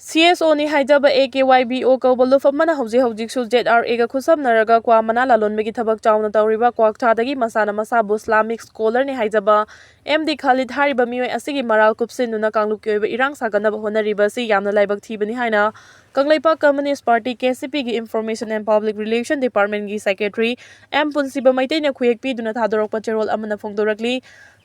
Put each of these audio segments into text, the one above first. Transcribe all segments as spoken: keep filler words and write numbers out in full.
C S ꯑꯣꯅꯤ ꯍꯥꯏꯖꯕ A K Y B ꯑꯣ ꯀꯧꯕ ꯂꯨꯞ ꯑꯃꯅ ꯍꯧꯖꯤꯛ ꯍꯧꯖꯤꯛꯁꯨ ꯖꯦꯗ ꯑꯥꯔ ꯑꯦꯒ ꯈꯨꯠꯁꯝꯅꯔꯒ ꯀ꯭ꯋꯥ ꯃꯅꯥ ꯂꯂꯣꯟꯕꯒꯤ ꯊꯕꯛ ꯆꯥꯎꯅ ꯇꯧꯔꯤꯕ ꯀ꯭ꯋꯥꯛꯊꯥꯗꯒꯤ ꯃꯁꯥꯅ ꯃꯁꯥꯕꯨ ꯏꯁꯂꯥꯃꯤꯛ ꯁ꯭ꯀꯣꯂꯔꯅꯤ ꯍꯥꯏꯖꯕ ꯑꯦꯝ ꯗꯤ ꯈꯥꯂꯤꯗ ꯍꯥꯏꯔꯤꯕ ꯃꯤꯑꯣꯏ ꯑꯁꯤꯒꯤ ꯃꯔꯥꯜ ꯀꯨꯞꯁꯤꯟꯗꯨꯅ ꯀꯥꯡꯂꯨꯞꯀꯤ ꯑꯣꯏꯕ ꯏꯔꯥꯡ ꯁꯥꯒꯠꯅꯕ ꯍꯣꯠꯅꯔꯤꯕ ꯑꯁꯤ ꯌꯥꯝꯅ ꯂꯥꯏꯕꯛ ꯊꯤꯕꯅꯤ ꯍꯥꯏꯅ Kangleipak communist party, K C ꯄꯤꯒꯤ Information and Public Relation Departmentꯀꯤ Secretary ꯑꯦꯝ ꯄꯨꯟꯁꯤꯕ ꯃꯩꯇꯩꯅ ꯈꯨꯌꯦꯛ ꯄꯤꯗꯨꯅ ꯊꯥꯗꯣꯔꯛꯄ ꯆꯦꯔꯣꯜ ꯑꯃꯅ ꯐꯣꯡꯗꯣꯔꯛꯂꯤ꯫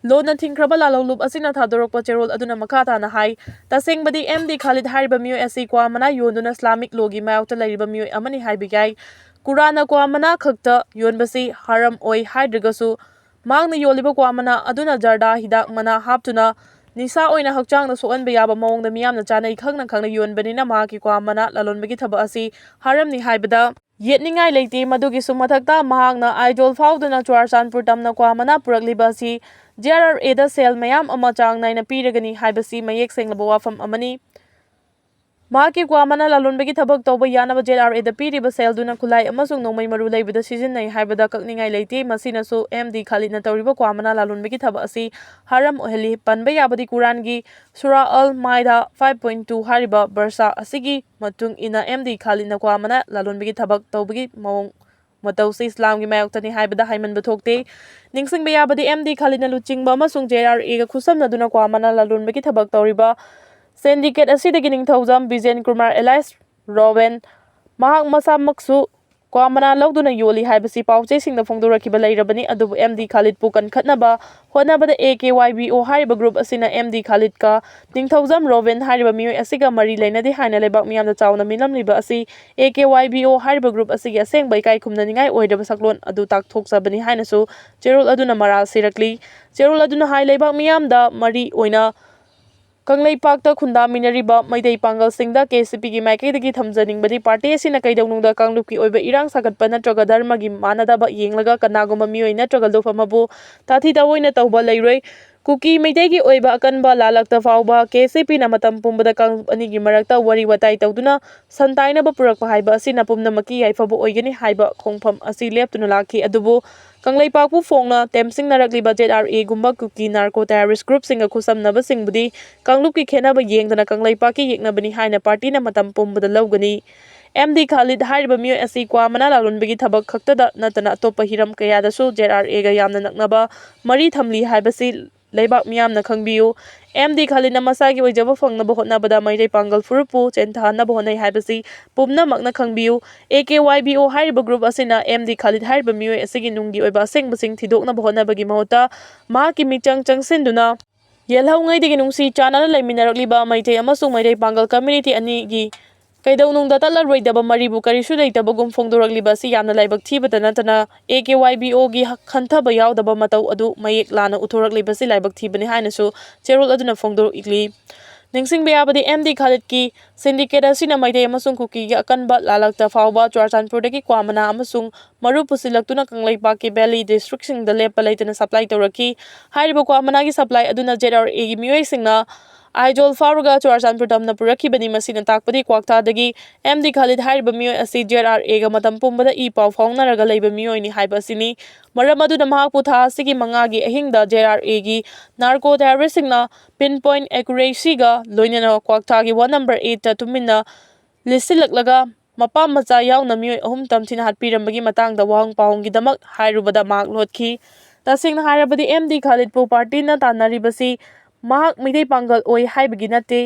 ꯂꯣꯟꯅ ꯊꯤꯡꯈ꯭ꯔꯕ ꯂꯥꯂꯣꯡ ꯂꯨꯞ ꯑꯁꯤꯅ ꯊꯥꯗꯣꯔꯛꯄ ꯆꯦꯔꯣꯜ ꯑꯗꯨꯅ ꯃꯈꯥ ꯇꯥꯅ ꯍꯥꯏ, ꯇꯁꯦꯡꯕꯗꯤ ꯑꯦꯝ ꯗꯤ ꯈꯥꯂꯤꯗ ꯍꯥꯏꯔꯤꯕ ꯃꯤꯑꯣꯏ ꯑꯁꯤ ꯀ꯭ꯋꯥ ꯃꯅꯥ ꯌꯣꯟꯗꯨꯅ ꯏꯁꯂꯥꯃꯤꯛ ꯂꯣꯒꯤ ꯃꯥꯌꯣꯛꯇ ꯂꯩꯔꯤꯕ ꯃꯤꯑꯣꯏ ꯑꯃꯅꯤ ꯍꯥꯏꯕ ꯌꯥꯏ꯫ ꯀꯨꯔꯥꯟꯅ ꯀ꯭ꯋꯥ ꯃꯅꯥ ꯈꯛꯇ ꯌꯣꯟꯕꯁꯤ ꯍꯔꯝ ꯑꯣꯏ ꯍꯥꯏꯗ꯭ꯔꯒꯁꯨ, ꯃꯍꯥꯛꯅ ꯌꯣꯜꯂꯤꯕ ꯀ꯭ꯋꯥ ꯃꯅꯥ ꯑꯗꯨꯅ ꯖꯔꯗꯥ ꯍꯤꯗꯥꯛ ꯃꯅꯥ ꯍꯥꯞꯇꯨꯅ ꯅꯤꯁꯥ ꯑꯣꯏꯅ ꯍꯛꯆꯥꯡꯗ ꯁꯣꯛꯍꯟꯕ ꯌꯥꯕ ꯃꯑꯣꯡꯗ ꯃꯤꯌꯥꯝꯅ ꯆꯥꯅꯩ ꯈꯪꯅ ꯈꯪꯅ ꯌꯣꯟꯕꯅꯤꯅ ꯃꯍꯥꯛꯀꯤ ꯀ꯭ꯋꯥ ꯃꯅꯥ ꯂꯂꯣꯟꯕꯒꯤ ꯊꯕꯛ ꯑꯁꯤ ꯍꯔꯝꯅꯤ ꯍꯥꯏꯕꯗ ꯌꯦꯠꯅꯤꯡꯉꯥꯏ ꯂꯩꯇꯦ꯫ ꯃꯗꯨꯒꯤꯁꯨ ꯃꯊꯛꯇ ꯃꯍꯥꯛꯅ ꯑꯥꯏꯖꯣꯜ ꯐꯥꯎꯗꯨꯅ ꯆꯨꯔꯥꯆꯥꯟꯄꯨꯔ ꯇꯝꯅ ꯀ꯭ꯋꯥ ꯃꯅꯥ ꯄꯨꯔꯛꯂꯤꯕ ꯑꯁꯤ ꯖꯦ ꯑꯥꯔ ꯑꯥꯔ ꯑꯦꯗ ꯁꯦꯜ ꯃꯌꯥꯝ ꯑꯃ ꯆꯥꯡ ꯅꯥꯏꯅ ꯄꯤꯔꯒꯅꯤ ꯍꯥꯏꯕꯁꯤ ꯃꯌꯦꯛ ꯁꯦꯡꯂꯕ ꯋꯥꯐꯝ ꯑꯃꯅꯤ꯫ ꯃꯍꯥꯛꯀꯤ ꯀ꯭ꯋꯥ ꯃꯅꯥ ꯂꯂꯣꯟꯕꯒꯤ ꯊꯕꯛ ꯇꯧꯕ ꯌꯥꯅꯕ ꯖꯦ ꯑꯥꯔ ꯑꯥꯔ ꯑꯦꯗ ꯄꯤꯔꯤꯕ ꯁꯦꯜꯗꯨꯅ ꯈꯨꯠꯂꯥꯏ ꯑꯃꯁꯨꯡ ꯅꯣꯡꯃꯩ ꯃꯔꯨ ꯂꯩꯕꯗ ꯁꯤꯖꯤꯟꯅꯩ ꯍꯥꯏꯕꯗ ꯀꯛꯅꯤꯡꯉꯥꯏ ꯂꯩꯇꯦ꯫ ꯃꯁꯤꯅꯁꯨ ꯑꯦꯝ ꯗꯤ ꯈꯥꯂꯤꯗꯅ ꯇꯧꯔꯤꯕ ꯀ꯭ꯋꯥ ꯃꯅꯥ ꯂꯂꯣꯟꯕꯒꯤ ꯊꯕꯛ ꯑꯁꯤ ꯍꯔꯝ ꯑꯣꯏꯍꯜꯂꯤ꯫ ꯄꯟꯕ ꯌꯥꯕꯗꯤ ꯀꯨꯔꯥꯟꯒꯤ ꯁꯨꯔꯥ ꯑꯜ ꯃꯥꯏꯗꯥ five point two ꯍꯥꯏꯔꯤꯕ ꯕꯔꯁꯥ ꯑꯁꯤꯒꯤ ꯃꯇꯨꯡ ꯏꯟꯅ ꯑꯦꯝ ꯗꯤ ꯈꯥꯂꯤꯗꯅ ꯀ꯭ꯋꯥ ꯃꯅꯥ ꯂꯂꯣꯟꯕꯒꯤ ꯊꯕꯛ ꯇꯧꯕꯒꯤ ꯃꯑꯣꯡ ꯃꯇꯧꯁꯤ ꯏꯁꯂꯥꯝꯒꯤ ꯃꯥꯌꯣꯛꯇꯅꯤ ꯍꯥꯏꯕꯗ ꯍꯥꯏꯃꯟꯕ ꯊꯣꯛꯇꯦ꯫ ꯅꯤꯡꯁꯤꯡꯕ ꯌꯥꯕꯗꯤ ꯑꯦꯝ ꯗꯤ ꯈꯥꯂꯤꯗꯅ ꯂꯨꯆꯤꯡꯕ ꯑꯃꯁꯨꯡ ꯖꯦ ꯑꯥꯔ ꯑꯥꯔ ꯑꯦꯒ ꯈꯨꯠꯁꯝꯅꯗꯨꯅ ꯀ꯭ꯋꯥ ꯃꯅꯥ ꯂꯂꯣꯟꯕꯒꯤ ꯊꯕꯛ ꯇꯧꯔꯤꯕ ꯁꯦꯟꯗꯤꯀꯦꯠ ꯑꯁꯤꯗꯒꯤ ꯅꯤꯡꯊꯧꯖꯝ ꯕꯤꯖꯦꯟ ꯀꯨꯃꯥꯔ alias ꯔꯣꯕꯦꯟ, ꯃꯍꯥꯛ ꯃꯁꯥꯃꯛꯁꯨ ꯀ꯭ꯋꯥ ꯃꯅꯥ ꯂꯧꯗꯨꯅ ꯌꯣꯜꯂꯤ ꯍꯥꯏꯕꯁꯤ ꯄꯥꯎꯆꯦꯁꯤꯡꯗ ꯐꯣꯡꯗꯣꯔꯛꯈꯤꯕ ꯂꯩꯔꯕꯅꯤ꯫ ꯑꯗꯨꯕꯨ ꯑꯦꯝ ꯗꯤ ꯈꯥꯂꯤꯗꯄꯨ ꯀꯟꯈꯠꯅꯕ ꯍꯣꯠꯅꯕꯗ ꯑꯦ ꯀꯦ ꯋꯥꯏ ꯕꯤ ꯑꯣ ꯍꯥꯏꯔꯤꯕ ꯒ꯭ꯔꯨꯞ ꯑꯁꯤꯅ ꯑꯦꯝ ꯗꯤ ꯈꯥꯂꯤꯗꯀ ꯅꯤꯡꯊꯧꯖꯝ ꯔꯣꯕꯦꯟ ꯍꯥꯏꯔꯤꯕ ꯃꯤꯑꯣꯏ ꯑꯁꯤꯒ ꯃꯔꯤ ꯂꯩꯅꯗꯦ ꯍꯥꯏꯅ ꯂꯩꯕꯥꯛ ꯃꯤꯌꯥꯝꯅ ꯆꯥꯎꯅ ꯃꯤꯅꯝꯂꯤꯕ ꯑꯁꯤ ꯑꯦ ꯀꯦ ꯋꯥꯏ ꯕꯤ ꯑꯣ ꯍꯥꯏꯔꯤꯕ ꯒ꯭ꯔꯨꯞ ꯑꯁꯤꯒꯤ ꯑꯁꯦꯡꯕ ꯏꯀꯥꯏ ꯈꯨꯝꯅꯅꯤꯡꯉꯥꯏ ꯑꯣꯏꯗ꯭ꯔꯕ ꯁꯛꯂꯣꯟ ꯑꯗꯨ ꯇꯥꯛꯊꯣꯛꯆꯕꯅꯤ ꯍꯥꯏꯅꯁꯨ ꯆꯦꯔꯣꯜ ꯑꯗꯨꯅ ꯃꯔꯥꯜ ꯁꯤꯔꯛꯂꯤ꯫ ꯆꯦꯔꯣꯜ ꯑꯗꯨꯅ ꯍꯥꯏ, ꯂꯩꯕꯥꯛ ꯃꯤꯌꯥꯝꯗ ꯃꯔꯤ ꯑꯣꯏꯅ ꯀꯪꯂꯩꯄꯥꯛꯇ ꯈꯨꯟꯗꯥꯃꯤꯟꯅꯔꯤꯕ ꯃꯩꯇꯩ ꯄꯥꯡꯒꯜꯁꯤꯡꯗ ꯀꯦ ꯁꯤ ꯄꯤꯒꯤ ꯃꯥꯏꯀꯩꯗꯒꯤ ꯊꯝꯖꯅꯤꯡꯕꯗꯤ ꯄꯥꯔꯇꯤ ꯑꯁꯤꯅ ꯀꯩꯗꯧꯅꯨꯡꯗ ꯀꯥꯡꯂꯨꯞꯀꯤ ꯑꯣꯏꯕ ꯏꯔꯥꯡ ꯁꯥꯒꯠꯄ ꯅꯠꯇ꯭ꯔꯒ ꯙꯔꯃꯒꯤ ꯃꯥꯟꯅꯗꯕ ꯌꯦꯡꯂꯒ ꯀꯅꯥꯒꯨꯝꯕ ꯃꯤꯑꯣꯏ ꯅꯠꯇ꯭ꯔꯒ ꯂꯨꯞ ꯑꯃꯕꯨ ꯇꯥꯊꯤ ꯇꯥꯑꯣꯏꯅ ꯇꯧꯕ ꯂꯩꯔꯣꯏ꯫ ꯀꯨꯀꯤ ꯃꯩꯇꯩꯒꯤ ꯑꯣꯏꯕ ꯑꯀꯟꯕ ꯂꯥꯜꯂꯛꯇ ꯐꯥꯎꯕ ꯀꯦ ꯑꯦꯁ ꯑꯦ ꯄꯤꯅ ꯃꯇꯝ ꯄꯨꯝꯕꯗ ꯀꯥꯡꯂꯨꯞ ꯑꯅꯤꯒꯤ ꯃꯔꯛꯇ ꯋꯥꯔꯤ ꯋꯥꯇꯥꯏ ꯇꯧꯗꯨꯅ ꯁꯟ ꯇꯥꯏꯅꯕ ꯄꯨꯔꯛꯄ ꯍꯥꯏꯕ ꯑꯁꯤꯅ ꯄꯨꯝꯅꯃꯛꯀꯤ ꯌꯥꯏꯐꯕ ꯑꯣꯏꯒꯅꯤ ꯍꯥꯏꯕ ꯈꯣꯡꯐꯝ ꯑꯁꯤ ꯂꯦꯞꯇꯨꯅ ꯂꯥꯛꯈꯤ꯫ ꯑꯗꯨꯕꯨ ꯀꯪꯂꯩꯄꯥꯛꯄꯨ ꯐꯣꯡꯅ ꯇꯦꯝꯁꯤꯡꯅꯔꯛꯂꯤꯕ ꯖꯦꯠ ꯑꯥꯔ ꯑꯦꯒꯨꯝꯕ ꯀꯨꯀꯤ ꯅꯥꯔꯀꯣ ꯇꯦꯔꯣꯔꯤꯁ ꯒ꯭ꯔꯨꯞꯁꯤꯡꯒ ꯈꯨꯠꯁꯝꯅꯕꯁꯤꯡꯕꯨꯗꯤ ꯀꯥꯡꯂꯨꯞꯀꯤ ꯈꯦꯠꯅꯕ ꯌꯦꯡꯗꯅ ꯀꯪꯂꯩꯄꯥꯛꯀꯤ ꯌꯦꯛꯅꯕꯅꯤ ꯍꯥꯏꯅ ꯄꯥꯔꯇꯤꯅ ꯃꯇꯝ ꯄꯨꯝꯕꯗ ꯂꯧꯒꯅꯤ꯫ ꯑꯦꯝ ꯗꯤ ꯈꯥꯂꯤꯗ ꯍꯥꯏꯔꯤꯕ ꯃꯤꯑꯣꯏ ꯑꯁꯤ ꯀ꯭ꯋꯥ ꯃꯅꯥ ꯂꯥꯂꯣꯟꯕꯒꯤ ꯊꯕꯛ ꯈꯛꯇꯗ ꯅꯠꯇꯅ ꯑꯇꯣꯞꯄ ꯍꯤꯔꯝ ꯀꯌꯥꯗꯁꯨ ꯖꯦꯠ ꯑꯥꯔ ꯑꯦꯒ ꯌꯥꯝꯅ ꯅꯛꯅꯕ ꯃꯔꯤ ꯊꯝꯂꯤ ꯍꯥꯏꯕꯁꯤ ꯂꯩꯕꯥꯛ ꯃꯤꯌꯥꯝꯅ ꯈꯪꯕꯤꯌꯨ꯫ ꯑꯦꯝ ꯗꯤ ꯈꯥꯂꯤꯗꯅ ꯃꯁꯥꯒꯤ ꯑꯣꯏꯖꯕ ꯐꯪꯅꯕ ꯍꯣꯠꯅꯕꯗ ꯃꯩꯇꯩ ꯄꯥꯡꯒꯜ ꯐꯨꯔꯨꯞꯄꯨ ꯆꯦꯟꯊꯍꯟꯅꯕ ꯍꯣꯠꯅꯩ ꯍꯥꯏꯕꯁꯤ ꯄꯨꯝꯅꯃꯛꯅ ꯈꯪꯕꯤꯌꯨ꯫ ꯑꯦ ꯀꯦ ꯋꯥꯏ ꯕꯤ ꯑꯣ ꯍꯥꯏꯔꯤꯕ ꯒ꯭ꯔꯨꯞ ꯑꯁꯤꯅ ꯑꯦꯝ ꯗꯤ ꯈꯥꯂꯤꯗ ꯍꯥꯏꯔꯤꯕ ꯃꯤꯑꯣꯏ ꯑꯁꯤꯒꯤ ꯅꯨꯡꯒꯤ ꯑꯣꯏꯕ ꯑꯁꯦꯡꯕꯁꯤꯡ ꯊꯤꯗꯣꯛꯅꯕ ꯍꯣꯠꯅꯕꯒꯤ ꯃꯍꯨꯠꯇ ꯃꯍꯥꯛꯀꯤ ꯃꯤꯆꯪ ꯆꯪꯁꯤꯟꯗꯨꯅ ꯌꯦꯜꯍꯧꯉꯩꯗꯒꯤ ꯅꯨꯡꯁꯤ ꯆꯥꯟꯅꯅ ꯂꯩꯃꯤꯟꯅꯔꯛꯂꯤꯕ ꯃꯩꯇꯩ ꯑꯃꯁꯨꯡ ꯃꯩꯇꯩ ꯄꯥꯡꯒꯜ ꯀꯝꯃ꯭ꯌꯨꯅꯤꯇꯤ ꯑꯅꯤꯒꯤ ꯀꯩꯗꯧꯅꯨꯡꯗ ꯇꯠꯂꯔꯣꯏꯗꯕ ꯃꯔꯤꯕꯨ ꯀꯔꯤꯁꯨ ꯂꯩꯇꯕꯒꯨꯝ ꯐꯣꯡꯗꯣꯔꯛꯂꯤꯕ ꯑꯁꯤ ꯌꯥꯝꯅ ꯂꯥꯏꯕꯛ ꯊꯤꯕꯇ ꯅꯠꯇꯅ ꯑꯦ ꯀꯦ ꯋꯥꯏ ꯕꯤ ꯑꯣꯒꯤ ꯈꯟꯊꯕ ꯌꯥꯎꯗꯕ ꯃꯇꯧ ꯑꯗꯨ ꯃꯌꯦꯛ ꯂꯥꯅ ꯎꯠꯊꯣꯔꯛꯂꯤꯕꯁꯤ ꯂꯥꯏꯕꯛ ꯊꯤꯕꯅꯤ ꯍꯥꯏꯅꯁꯨ ꯆꯦꯔꯣꯜ ꯑꯗꯨꯅ ꯐꯣꯡꯗꯣꯔꯛꯂꯤ꯫ ꯅꯤꯡꯁꯤꯡꯕ ꯌꯥꯕꯗꯤ, ꯑꯦꯝ ꯗꯤ ꯈꯥꯂꯤꯗꯀꯤ ꯁꯤꯟꯗꯤꯀꯦꯠ ꯑꯁꯤꯅ ꯃꯩꯇꯩ ꯑꯃꯁꯨꯡ ꯀꯨꯀꯤꯒꯤ ꯑꯀꯟꯕ ꯂꯥꯜꯂꯛꯇ ꯐꯥꯎꯕ ꯆꯨꯔꯥꯆꯥꯟꯄꯨꯔꯗꯒꯤ ꯀ꯭ꯋꯥ ꯃꯅꯥ ꯑꯃꯁꯨꯡ ꯃꯔꯨ ꯄꯨꯁꯤꯜꯂꯛꯇꯨꯅ ꯀꯪꯂꯩꯄꯥꯛꯀꯤ ꯚꯦꯂꯤ ꯗꯤꯁꯇ꯭ꯔꯤꯛꯁꯤꯡꯗ ꯂꯦꯞꯄ ꯂꯩꯇꯅ ꯁꯄ꯭ꯂꯥꯏ ꯇꯧꯔꯛꯈꯤ꯫ ꯍꯥꯏꯔꯤꯕ ꯀ꯭ꯋꯥ ꯃꯅꯥꯒꯤ ꯁꯄ꯭ꯂꯥꯏ ꯑꯗꯨꯅ ꯖꯦꯠ ꯑꯥꯔ ꯑꯦꯒꯤ ꯃꯤꯑꯣꯏꯁꯤꯡꯅ ꯑꯥꯏꯖꯣꯜ ꯐꯥꯎꯔꯒ ꯆꯨꯔꯥꯆꯥꯟꯄꯨꯔ ꯇꯝꯅ ꯄꯨꯔꯛꯈꯤꯕꯅꯤ꯫ ꯃꯁꯤꯅ ꯇꯥꯛꯄꯗꯤ ꯀ꯭ꯋꯥꯛꯊꯥꯗꯒꯤ ꯑꯦꯝ ꯗꯤ ꯈꯥꯂꯤꯗ ꯍꯥꯏꯔꯤꯕ ꯃꯤꯑꯣꯏ ꯑꯁꯤ ꯖꯦꯠ ꯑꯥꯔ ꯑꯦꯒ ꯃꯇꯝ ꯄꯨꯝꯕꯗ ꯏ ꯄꯥꯎ ꯐꯥꯎꯅꯔꯒ ꯂꯩꯕ ꯃꯤꯑꯣꯏꯅꯤ ꯍꯥꯏꯕ ꯑꯁꯤꯅꯤ꯫ ꯃꯔꯝ ꯑꯗꯨꯅ ꯃꯍꯥꯛꯄꯨ ꯊꯥ ꯑꯁꯤꯒꯤ ꯃꯉꯥꯒꯤ ꯑꯍꯤꯡꯗ ꯖꯦꯠ ꯑꯥꯔ ꯑꯦꯒꯤ ꯅꯥꯔꯀꯣ ꯇꯦꯔꯣꯔꯤꯁꯁꯤꯡꯅ ꯄꯤꯟ ꯄꯣꯏꯟ ꯑꯦꯀꯨꯔꯦꯁꯤꯒ ꯂꯣꯏꯅꯅ ꯀ꯭ꯋꯥꯛꯊꯥꯒꯤ ꯋꯥꯔꯗ ꯅꯝꯕꯔ ꯑꯩꯠꯇ ꯇꯨꯃꯤꯟꯅ ꯂꯤꯠꯁꯤꯜꯂꯛꯂꯒ ꯃꯄꯥ ꯃꯆꯥ ꯌꯥꯎꯅ ꯃꯤꯑꯣꯏ ꯑꯍꯨꯝ ꯇꯝꯊꯤꯅ ꯍꯥꯠꯄꯤꯔꯝꯕꯒꯤ ꯃꯇꯥꯡꯗ ꯋꯥꯍꯪ ꯄꯥꯎꯍꯪꯒꯤꯗꯃꯛ ꯍꯥꯏꯔꯨꯕꯗ ꯃꯍꯥꯛ ꯂꯣꯠꯈꯤ꯫ ꯇꯁꯦꯡꯅ ꯍꯥꯏꯔꯕꯗꯤ, ꯑꯦꯝ ꯗꯤ ꯈꯥꯂꯤꯗꯄꯨ ꯄꯥꯔꯇꯤꯅ ꯇꯥꯟꯅꯔꯤꯕꯁꯤ ꯃꯍꯥꯛ ꯃꯤꯇꯩ ꯄꯥꯡꯒꯜ ꯑꯣꯏ ꯍꯥꯏꯕꯒꯤ ꯅꯠꯇꯦ꯫